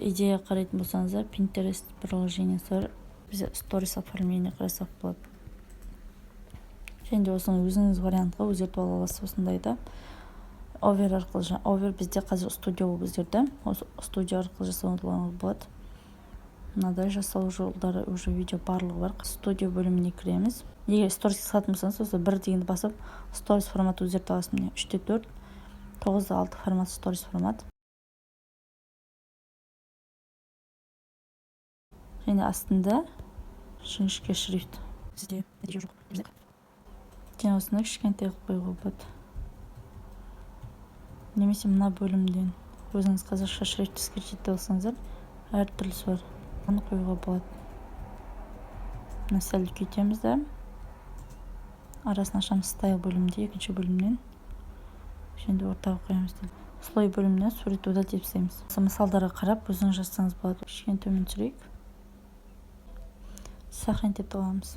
Идея қарайтын болсаңыздар, Pinterest приложение сі бар. Бізде сторис оформление қарасақ болады. Және де осыны өзіңіз вариантқа өзгертіп ала аласыз. Осындай да овер арқылы, овер бізде қазір студио болып өзгерді, осы студио арқылы жасауға болады. Мынадай жасау жолдары, уже видео барлығы бар. Студио бөліміне кіреміз. Егер сторис салатын болсаңыз, осы бір дегенді басып, сторис формат өзгерте аласыз. Міне, 3:4, 9:6 формат, сторис формат. Және астында жіңішке шрифт. Сізде нәтиже жоқ. Және осыны кішкентай қылып қоюға болады немесе мына бөлімден өзіңіз қазақша шрифт скачать алсаңыздар, әртүрлісі бар, оны қоюға болады. Мына сәл үлкейтеміз да, арасын ашамыз style бөлімінде, екінші бөлімнен, және де ортаға қоямыз. Слой бөлімінен сурет удалить етіп тастаймыз. Осы мысалдарға қарап, өзіңіз жазсаңыз болады. Кішкене төмен түсірейік, сохранить етіп аламыз.